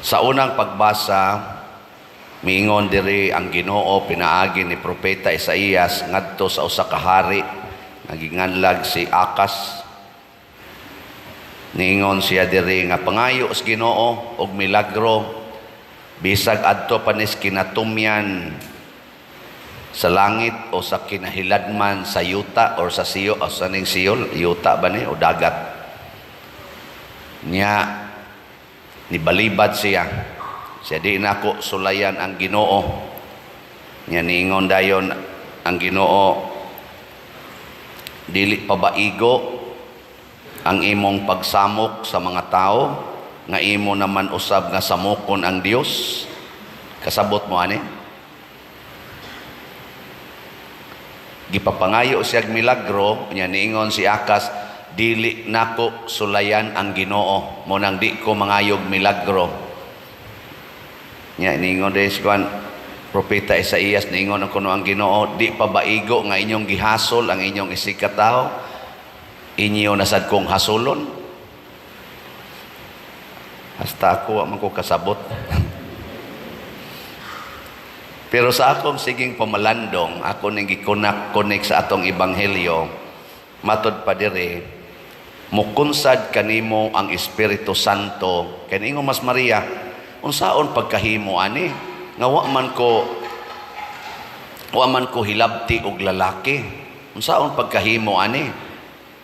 Sa unang pagbasa, miingon diri ang Ginoo pinaagi ni Propeta Isaías ngadto sa usa ka hari nga ginganlag si Akas. Niingon siya diri nga pangayo sa Ginoo og milagro bisag adto pa nis kinatumyan sa langit o sa kinahiladman sa yuta or sa siyo o sa ning siyo, yuta ba ni o dagat niya. Nibalibad siya siya, "Di nako sulayan ang Ginoo." Nya niingon dayon ang Ginoo, "Dili pa ba igo ang imong pagsamok sa mga tao nga imo naman usab nga samokon ang Dios?" Kasabot mo ani? Gipapangayo siya milagro nya niingon si Akas, "Dili nako sulayan ang Ginoo, mo nang di ko mangayog milagro." Nya niingon des kuan Propeta Isaías, niingon ang kuno ang Ginoo, "Di pa ba igo nga inyong gihasol ang inyong isigkatawo, inyo nasad kong hasolon?" Hasta ako wa man ko kasabot. Pero sa akong siging pamalandong, ako ning gikunak-kunik sa atong ebanghelyo, matod pa diri, mukunsad kanimo ang Espiritu Santo. Kay niingon mas Maria, "Unsaon pagkahimo ani nga wa man ko hilabti og lalaki? Unsaon pagkahimo ani?"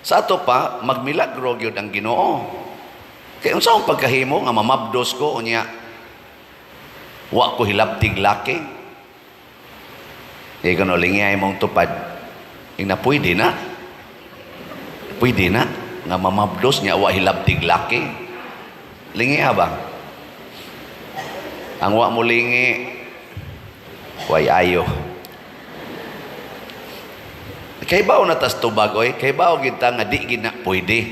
Sa ato pa magmilagro gyud ang Ginoo. Kay unsaon pagkahimo nga mamabdos ko unya wa ko hilabtig laki? Di ko no lingay mong tupad. Ina pwede na. Pwede na nga mamabdos niya wa hilabtig laki. Lingi ba? Ang wa mo lingi, way ayo. Kay bao na tas tubag oy, kay bao gid ta nga di gid na pwede.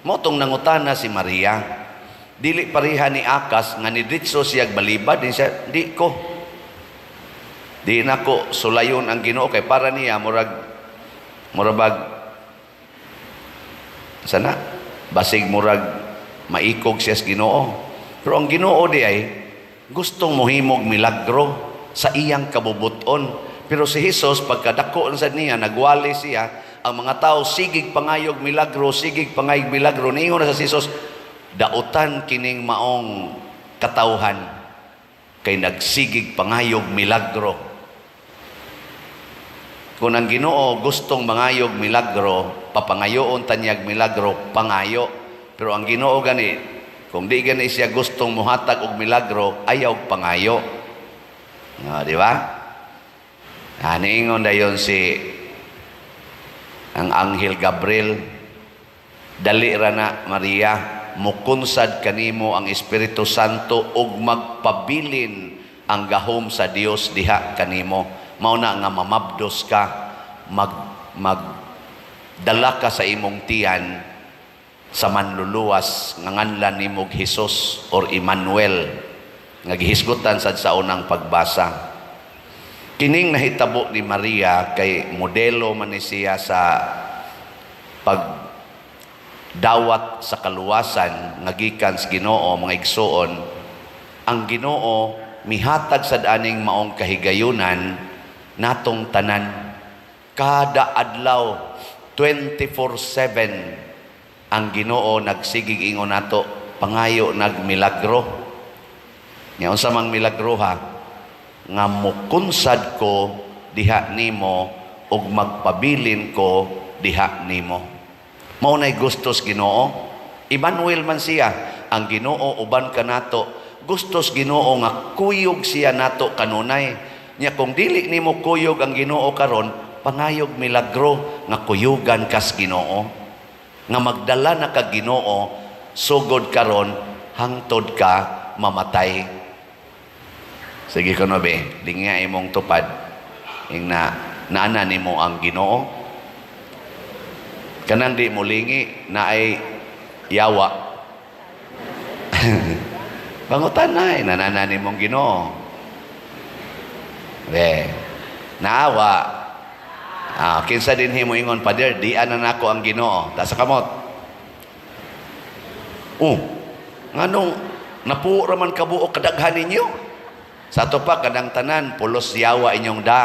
Mo tong nangutana si Maria. Dili pareha ni Akas nga nidritso siya balibad din siya, di ko. Di na ko sulayon ang Ginoo, kay para niya murag sana basig murag maikog siya sa Ginoo. Pero ang Ginoo di ay gustong mohimog milagro sa iyang kabubuton. Pero si Jesus, pagkadako sa niya, nagwali siya, ang mga tao sigig pangayog milagro, sigig pangayog milagro. Niingon na sa Jesus, "Dautan kining maong katawhan kay nagsigig pangayog milagro." Kung ang Ginoo gustong mangayog milagro, papangayoon tanyag milagro, pangayo. Pero ang Ginoo gani, kung di gani siya gustong muhatag og milagro, ayaw pangayo. No, di ba? Ah, niingon dayon si ang Anghel Gabriel, "Dali ra na, Maria, mukunsad kanimo ang Espiritu Santo ug magpabilin ang gahom sa Dios diha kanimo. Mao na nga mamabdos ka, mag mag dala ka sa imong tiyan sa manluluwas nga nganlan nimo Hesus or Emmanuel," nga gihisgutan sad sa unang pagbasa. Kining nahitabo ni Maria kay modelo man ni siya sa pagdawat sa kaluwasan nga gikan sa Ginoo. Mga igsuon, ang Ginoo mihatag sa aning maong kahigayunan natong tanan kada adlaw, 24/7. Ang Ginoo nagsigig ingon nato, "Pangayo nagmilagro." Nya unsa mang milagro ha? Nga mukunsad ko diha nimo ug magpabilin ko diha nimo. Mao nay gustos Ginoo. Emmanuel man siya, ang Ginoo uban kanato. Gustos Ginoo nga kuyog siya nato kanunay. Nya kung dili nimo kuyog ang Ginoo karon, pangayog milagro nga kuyugan kas Ginoo. Nga magdala na ka Ginoo sugod karon hangtod ka mamatay. Sige kuno be, lingya imong tupad. Ing na naana nimo ang Ginoo. Kanang di mo lingi na ay yawa. Pangutan na ay nanana nimong Ginoo. Be, naawa. Ah, kinsa din himo ingon, "Pader, di ana nako ang Ginoo"? Ta sa kamot. Oh, nganong Napuo raman kabuok kadaghan ninyo. Sa ato pa kanang tanan pulos yawa inyong da.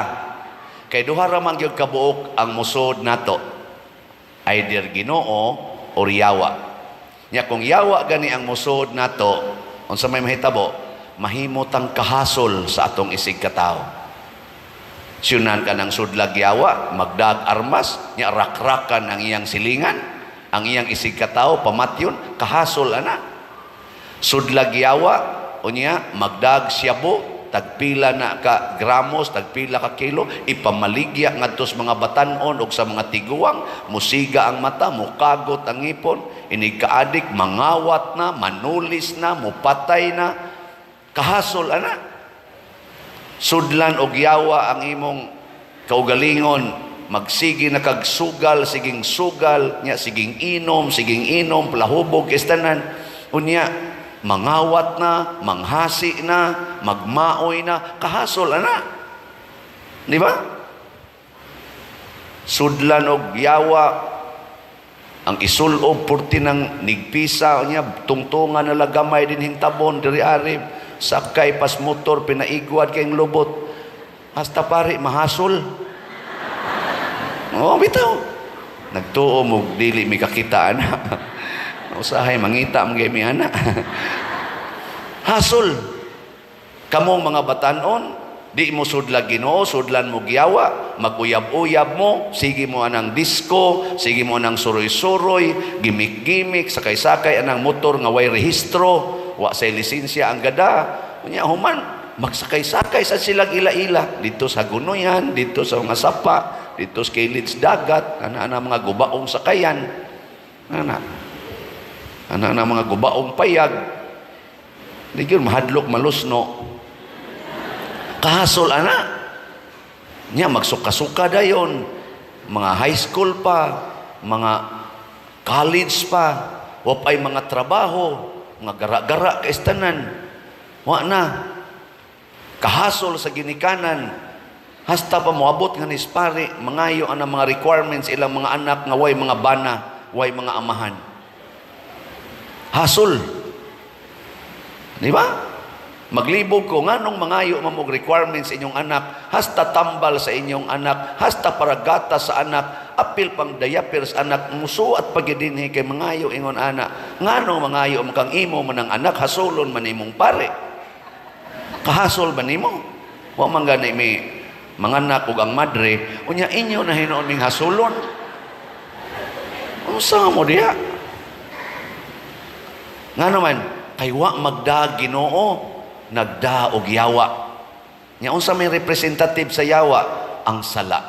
Kay duha ra man gyud kabuok ang musod nato. Either Ginoo or yawa. Nya kung yawa gani ang musod nato, unsa may mahitabo? Mahimo tang kahasol sa atong isig katawo. Siyunan ka ng sudlag yawa, magdag armas, nya rakrakan ang iyang silingan, ang iyang isig katawo, pamatyon, kahasol ana. Sudlag yawa, unya, magdag siyabo, tagpila na ka gramos, tagpila ka kilo, ipamaligya ngadto sa mga batanon og sa mga tiguang, musiga ang mata, mukagot ang ngipon, inig kaadik, mangawat na, manulis na, mupatay na, kahasol ana. Sudlan og yawa ang imong kaugalingon, magsige na kag sugal, siging sugal, nya siging inom, palahubog kistanan, unya mangawat na, manghasi na, magmaoy na, kahasol ana. Di ba? Sudlan og yawa ang isulob purti ng nigpisa niya, tungtungan na lagamay din hintabon diri arib sakay pas motor, pinaigwad kayong lubot, hasta pare mahasol. Oh, bitaw nagtuo mo dili mi kakita ana. Usahay mangita mo mi ana. Hasol kamong mga batanon, di mo sudlag Ginoo, sudlan mo giyawa, maguyab-uyab mo, sige mo anang disco, sige mo anang suroy-suroy, gimik-gimik, sakay-sakay anang motor nga way rehistro, wa say lisensya ang gada. Unya human magsakay-sakay sa silang ila-ila dito sa gunoyan, dito sa mga sapa, dito sa kilid dagat, ana-ana mga gubaong sakayan, ana ana mga gubaong payag. Di gyud mahadlok malusno. Kahasol ana. Nya magsuka-suka dayon, mga high school pa, mga college pa, wa pa'y mga trabaho, mga gara-gara kaistanan. Wa na. Kahasol sa ginikanan. Hasta pa moabot nga ni pare, mangayo ang mga requirements ilang mga anak nga way mga bana, way mga amahan. Hasol. Di ba? Maglibog ko, nganong mangayo man og requirements inyong anak, hasta tambal sa inyong anak, hasta paragata sa anak, apil pang diaper sa anak, musuat pagidinhi kay mangayo ingon ana. Ngano mangayo man kang imo man ang anak, hasolon man imong pare. Kahasol ba nimo? Wa man gani mi manganak ug ang madre, unya inyo na hinuon ming hasolon. Unsa mo diha? Ngano man, kay wa magda Ginoo, nagda og yawa. Nya unsa may representative sa yawa? Ang sala.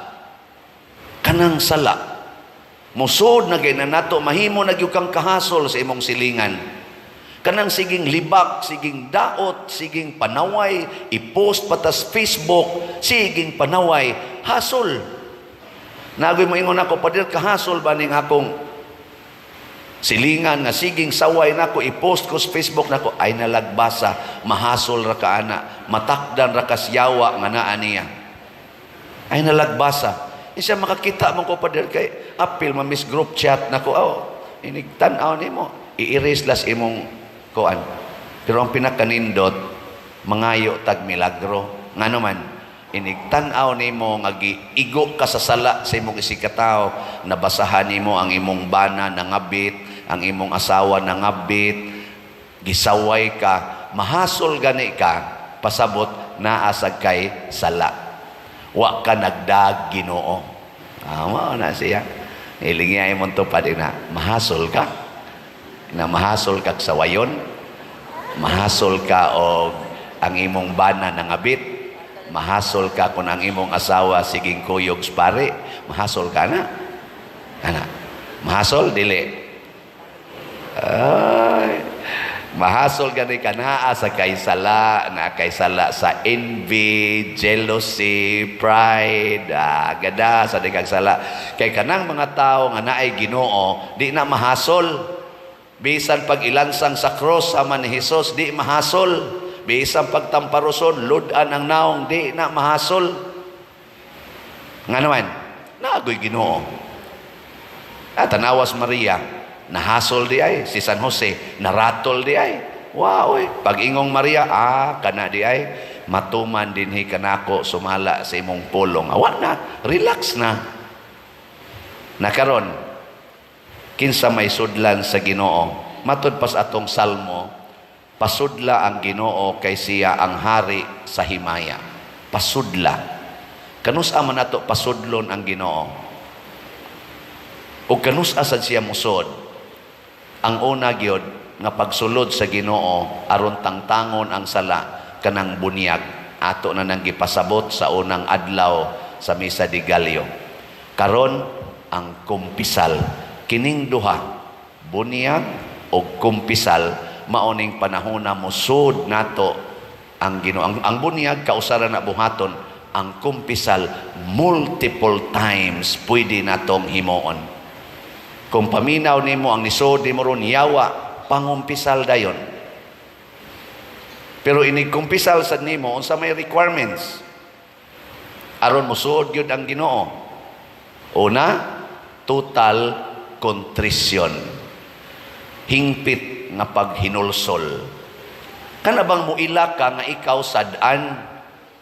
Kanang sala. Musod na gay na nato, mahimo na gyud kang kahasol sa imong silingan. Kanang siging libak, siging daot, siging panaway, i-post patas Facebook, siging panaway, hasol. Nagoy mo ingon ako, "Pader, kahasol ba ning akong silingan nga siging saway nako, i-post ko sa Facebook nako?" Ay nalagbasa, mahasol ra ka ana, matakdan ra kas yawa nga naa niya. Ay nalagbasa. Isa makakita mo ko, "Pader, kay apil ma-miss group chat nako." Oh, inig tan-aw nimo, i-erase las imong kuan. Pero ang pinakanindot, mangayo tag milagro. Ngano man, inig tan-aw nimo nga giigo ka sa sala sa imong isigkatawo, nabasahan nimo ang imong bana nangabit, ang imong asawa nangabit, gisaway ka, mahasol gani ka, pasabot naa sad kay sala. Wa ka nagdag Ginoo. Ah, mao na siya. Ilingi imong tupad na mahasol ka. Na mahasol kag sawayon, mahasol ka og ang imong bana nangabit, mahasol ka kung ang imong asawa siging kuyog sa pare, mahasol ka na. Ana. Mahasol dili. Ay, mahasol gani ka naa sa kay sala, na kay sala sa envy, jealousy, pride, gada sa di kag sala. Kay kanang mga tao nga naay Ginoo, di na mahasol. Bisan pag ilansang sa cross sama ni Jesus, di mahasol. Bisan pagtamparoson, ludan ang naong, di na mahasol. Nga naman, naagoy Ginoo. At tanawas Maria, nahasol di ay, si San Jose, naratol di ay. Wow, oy. Pag ingong Maria, "Ah, kana di ay matuman dinhi kanako sumala sa imong pulong." Awa na, relax na. Nakaron, kinsa may sudlan sa Ginoo? Matud pas atong salmo, pasudla ang Ginoo kay siya ang hari sa himaya. Pasudla. Kanus-a man nato pasudlon ang Ginoo? O kanus-a sad siya musod? Ang una gyud nga pagsulod sa Ginoo aron tangtangon ang sala, kanang bunyag, ato na nang gipasabot sa unang adlaw sa Misa de Gallo. Karon, ang kumpisal. Kining duha, bunyag o kumpisal, mao ning panahona musod nato ang Ginoo. Ang bunyag kausaran na buhaton, ang kumpisal multiple times pwede natong himuon. Kung paminaw nimo ang nisod nimo ron yawa, pangumpisal dayon. Pero inig kumpisal sad nimo, unsa may requirements aron mosuod gyud ang Ginoo? Una, total contrition, hingpit nga paghinulsol. Kana bang muila ka nga ikaw sad-an?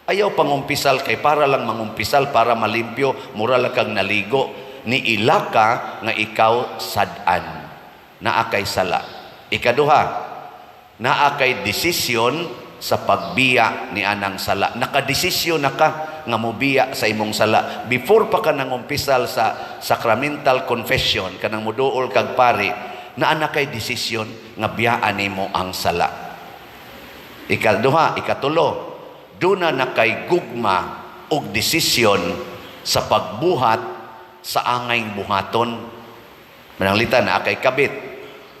Ayaw pangumpisal kay para lang mangumpisal para malimpyo, mura lang kang naligo. Ni ila ka nga ikaw sad-an, naa kay sala. Ikaduha, naa kay desisyon sa pagbiya ni anang sala. Nakadesisyon na ka nga mobiya sa imong sala before pa ka nangumpisal sa sacramental confession, kanang muduol kag pari, naa na kay desisyon nga biyaan nimo ang sala. Ikaduha, ikatulo, duna na kay gugma og desisyon sa pagbuhat sa angay buhaton. Mananglitan naa kay kabit,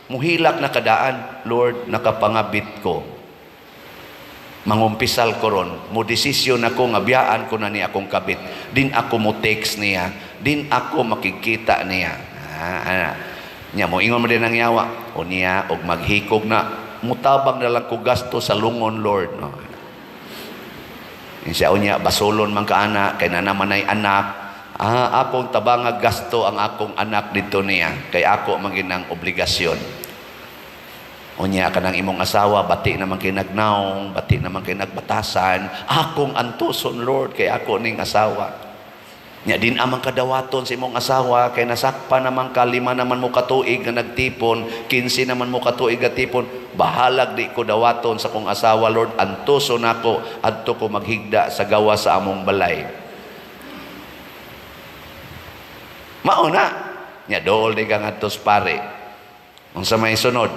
muhilak na kadaan, "Lord, nakapangabit ko. Mangumpisal ko ron, mo desisyon ako nga biyaan ko na ni akong kabit. Din ako mo text niya, din ako makikita niya." Ah, ana. Nya mo ingon mo din ang yawa, o niya og maghikog na, mutabang na lang ko gasto sa lungon, Lord. No. Siya unya basolon man ka ana kay na naman ay anak. Ah, akong tabanga gasto ang akong anak dito niya kay ako maginang obligasyon. Unya kanang imong asawa bati naman kay nagnaong, bati naman kay nagbatasan, akong antuson, Lord, kay ako ning asawa. Nya din amang kadawaton sa imong asawa kay nasakpa naman ka, 5 naman mo katuig nga nagtipon, 15 naman mo katuig nga tipon, bahalag di ko dawaton sa kong asawa, Lord, antuson nako, adto ko maghigda sa gawa sa among balay. Mao na. Nya dool di ka ngadto sa pare. Unsa may sunod?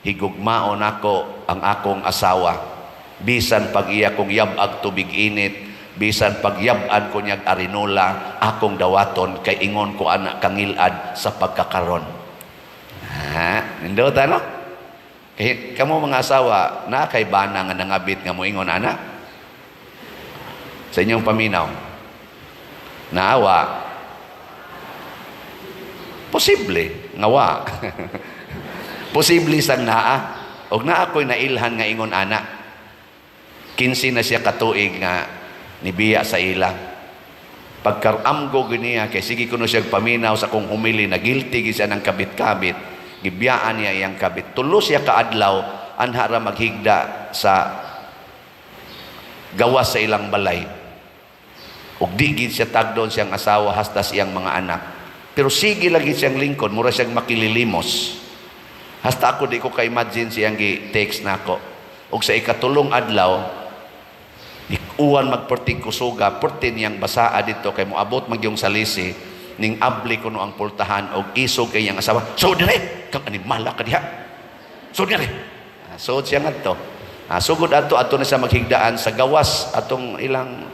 Higugmaon nako ang akong asawa. Bisan pag iya kong yab-ag tubig init, bisan pag yab-an ko niyag arinola, akong dawaton kay ingon ko ana kangilad sa pagkakaron. Ha, nindot ano? Kay kamo mga asawa, na kay bana nga nangabit nga moingon ana? Sa inyong paminaw. Naawa. Posible nga wa. Posible sang naa. Og naa ko'y nailhan nga ingon ana. 15 na siya katuig nga nibiya sa ila. Pagkaramgo guniya kay sige kuno siya paminaw sa kong humili na guilty gi siya ng kabit-kabit, gibiyaan niya iyang kabit. 3 siya kaadlaw anha ra maghigda sa gawas sa ilang balay. Ug di gid siya tagdon siyang asawa hasta siyang mga anak. Pero sige lagi siyang lingkod, mura siyang makililimos. Hasta ako di ko ka-imagine siyang gi-text nako. Ug sa ikatulong adlaw, uwan magperting kusuga, perti niyang basaa dito kay moabot magyong salisi, ning abli kuno ang pultahan og isog kay iyang asawa. "So dire, kang animala ka diha. So dire." Ah, sugod siya ngadto. Ah, sugod adto adto na siya maghigdaan sa gawas atong ilang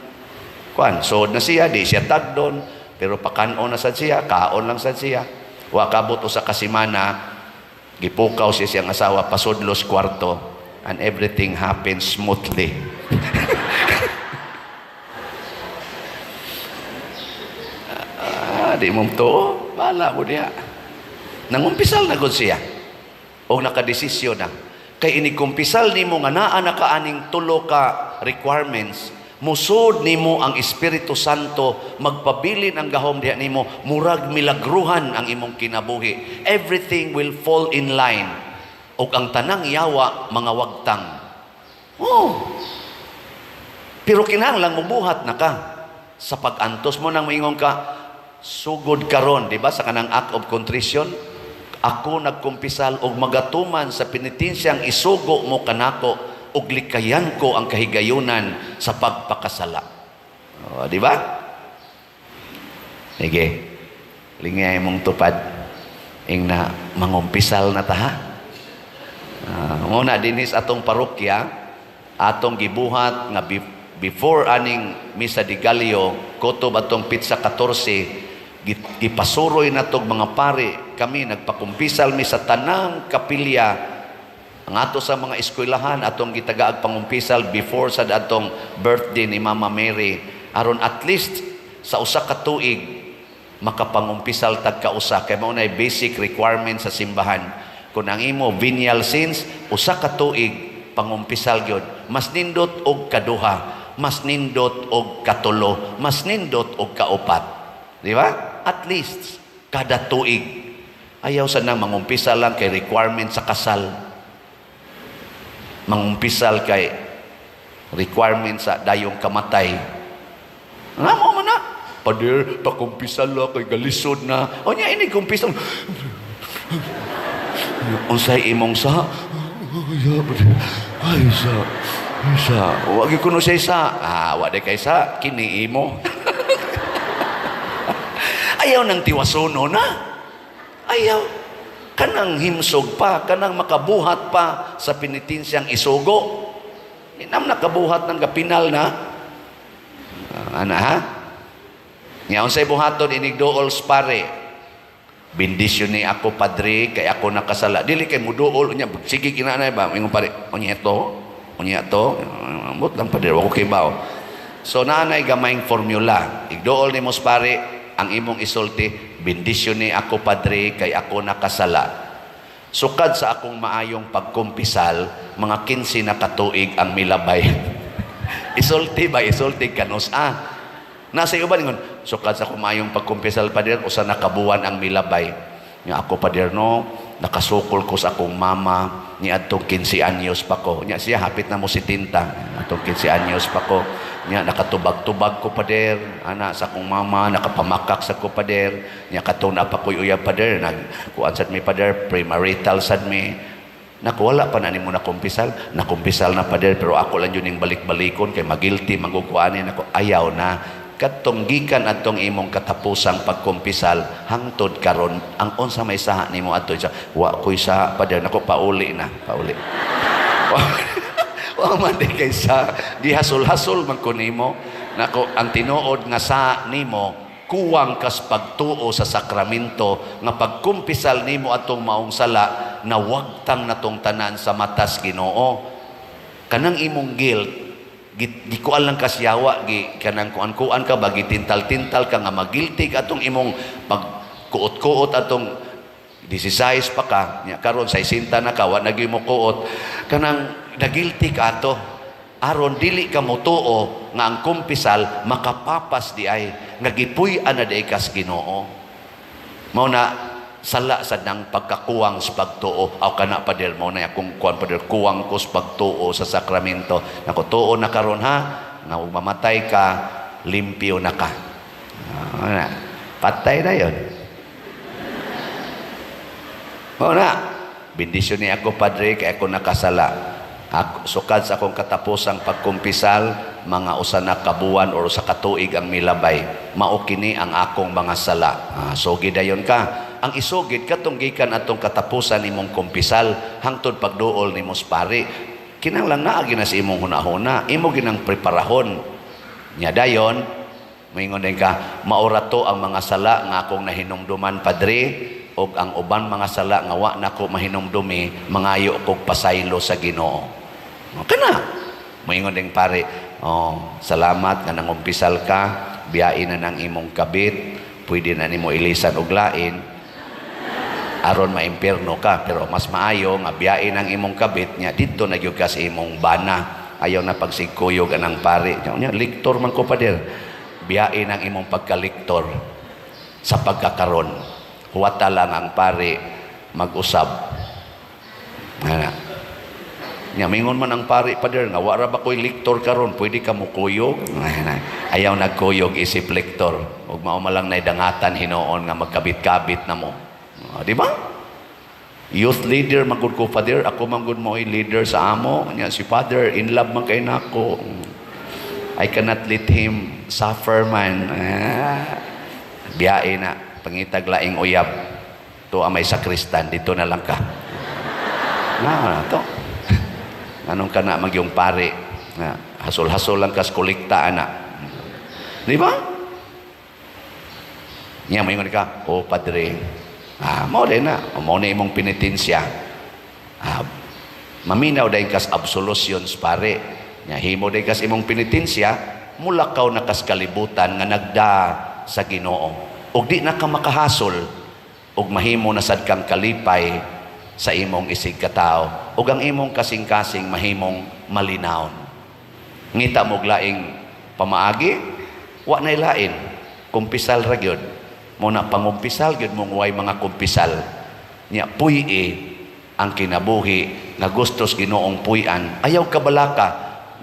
kuan. Sugod na siya, di siya tagdon, pero pakan-on na sad siya, kaon lang sad siya. Wa kabot usa ka semana, gipukaw siya siyang asawa pasudlos kwarto, and everything happens smoothly. Ah, di mo tuo, bala mo diha. Nangumpisal na gud siya. O nakadesisyon na. Kay inikumpisal nimo nga naa na kaaning tulo ka requirements, musod nimo ang Espiritu Santo, magpabilin ang gahom diha nimo, murag milagruhan ang imong kinabuhi. Everything will fall in line. Ug ang tanang yawa mga wagtang. Oh. Pero kinahanglan mubuhat na ka sa pag-antos mo nang moingon ka sugod karon, di ba, sa kanang act of contrition, ako nagkumpisal og magatuman sa penitensyang isugo mo kanako ug likayan ko ang kahigayunan sa pagpakasala. Oh, di ba? Sige. Lingay mong tupad. Ing na mangumpisal na ta, ha. Muna dinis atong parokya, atong gibuhat nga before aning Misa de Gallo, kutob atong petsa 14, gipasuroy natog mga pare kami, nagpakumpisal mi sa tanang kapilya. Ang ato sa mga eskwelahan, atong gitagaag pangumpisal before sa atong birthday ni Mama Mary, aron at least sa usa ka tuig makapangumpisal tag kausa, kay mao nay basic requirement sa simbahan. Kung ang imo venial sins, usa ka tuig pangumpisal gyud. Mas nindot og kaduha, mas nindot og katulo, mas nindot og kaupat, di ba? At least kada tuig. Ayaw sa nang mangumpisal lang kay requirement sa kasal, mangumpisal kay requirement sa dayong kamatay. Nga mo man na, "Pader, pakumpisal la kay galisod na." O nya ini kumpisal. "Unsay imong sa?" "Ay, sa. Ay, sa. Wa gyud kuno siya sa." "Ah, wa di kay sa, kini imo." Ayaw nang tiwasono na. Ayaw. Kanang himsog pa, kanang makabuhat pa sa penitensyang isugo. Inam nakabuhat ng gapinal na. Ah, ana ha? Nga unsay buhaton inig duol sa pare? "Bendisyon ni ako, padre, kay ako nakasala." Dili kay muduol unya sige kinanay ba ingon pare, "Unya to, unya to, ambot lang, padre, wa ko kibaw." So naanay gamayng formula. Igduol nimo sa pare, ang imong isulti, "Bendisyon ni ako, padre, kay ako nakasala. Sukad sa akong maayong pagkumpisal, mga 15 na katuig ang milabay." Isulti ba? Isulti kanus ah. Nasa iyo ba ningon, "Sukad sa akong maayong pagkumpisal, pader, usa na kabuwan ang milabay. Nga ako, pader, no, nakasukol ko sa akong mama ni adtong 15 anyos pa ko." Nya siya hapit na mo si tinta. "Atong 15 anyos pa ko. Nya nakatubag-tubag ko, pader, ana sa akong mama, nakapamakak sa ko, pader. Nya katong napa ko'y uyab, pader, nag kuan sad mi, pader, premarital sad mi." "Naku, wala pa na nimo nakumpisal." "Nakumpisal na, pader, pero ako lang yun yung balik-balikon kay magilty magukuanin ako." Ayaw na. Katong gikan atong imong katapusang pagkumpisal hangtod karon, ang unsa may saha nimo adto sa? "Wa ko'y saha, pader." Nako, pauli na, pauli. Wa man di kay sa gihasol-hasol man ko nimo. Nako, ang tinuod nga sa nimo, kuwang kas pagtuo sa sakramento nga pagkumpisal nimo atong maong sala, nawagtang natong tanan sa matas Ginoo. Kanang imong guilt, gikuan lang kasyawa, gi kanang kuan-kuan ka ba, gitintal-tintal ka nga magilty ka atong imong pag kuot-kuot atong 16 pa ka nya. Karon sa 60 na ka, wa na gyud mo kuot, kanang nagilty ka ato aron dili ka motuo nga ang kumpisal makapapas di ay nga gipuy-an na di kas Ginoo. Mao na sala sa nang pagkakuwang sa pagtuo. "Aw kana, pader, mao na akong kuan, pader, kuwang ko sa pagtuo sa sakramento." Nako, tuo na karon ha, nga ug mamatay ka, limpyo na ka. Ah, na. Patay na yon. Mao na, "Bendisyon ni ako, padre, kay ako nakasala. Ako, sukad sa akong katapusang pagkumpisal, mga usa na kabuwan or usa ka tuig ang milabay. Mao kini ang akong mga sala." Ah, sugid dayon ka. Ang isugid katong gikan atong katapusan nimong kumpisal hangtod pagduol nimo sa pari. Kinahanglan naa na sa imong hunahuna, imo ginang preparahon. Nya dayon, moingon din ka, "Maura to ang mga sala nga akong nahinumduman, padre, og ang uban mga sala nga wa nako mahinumdumi, mangayo kog pasaylo sa Ginoo." O, kana. Moingon ding pare, "Oh, salamat nga nangumpisal ka, biyain na ng imong kabit, pwede na nimo ilisan og lain aron maimpierno ka, pero mas maayo nga biyain ang imong kabit nya didto na gyud ka sa imong bana. Ayaw na pagsigkuyog anang pare." Nya, "Liktor man ko, pader." "Biyain ang imong pagkaliktor sa pagkakaron. Huwata lang ang pare mag-usab." Ana. Nya mingon man ang pari, "Pader, nga wa ra ba ko'y lektor karon, pwede ka mukuyog?" Ana. Ayaw nagkuyog isip lektor. Ug mao man lang nay dangatan hinuon nga magkabit-kabit na mo. Oh, di ba? Youth leader man gud ko, Father. Ako man gud mo'y leader sa amo. Nya si Father in love man kay nako. I cannot let him suffer man. Ah, biyae na. Pangitag laing uyab. To may sakristan, dito na lang ka. Na, to. Anong ka na magyong pare? Na, hasol-hasol lang kas kolekta ana. Di ba? Nya moingon ka, "Oh padre, ah, mo din na, mo na imong penitensya." Ah, maminaw dayon kas absolutions, pare. Nya himo dayon kas imong penitensya, mulakaw na kas kalibutan nga nagda sa Ginoo. Ug di na ka makahasol ug mahimo na sad kang kalipay sa imong isig katao ug ang imong kasing-kasing mahimong malinawon. Ngita mo og laing pamaagi, wa nay lain. Kumpisal ra gyud. Mo na pangumpisal gyud mong way mga kumpisal. Nya puy-i ang kinabuhi nga gustos Ginoong puy-an. Ayaw kabalaka,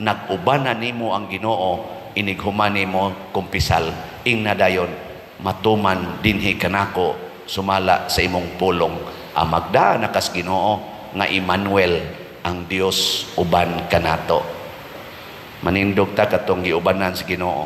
nag-uban na nimo ang Ginoo inig human nimo kumpisal. Ingna dayon matuman dinhi kanako sumala sa imong pulong. Ang magda na kas Ginoo nga Emmanuel, ang Dios uban kanato. Manindog ta katong giubanan sa Ginoo.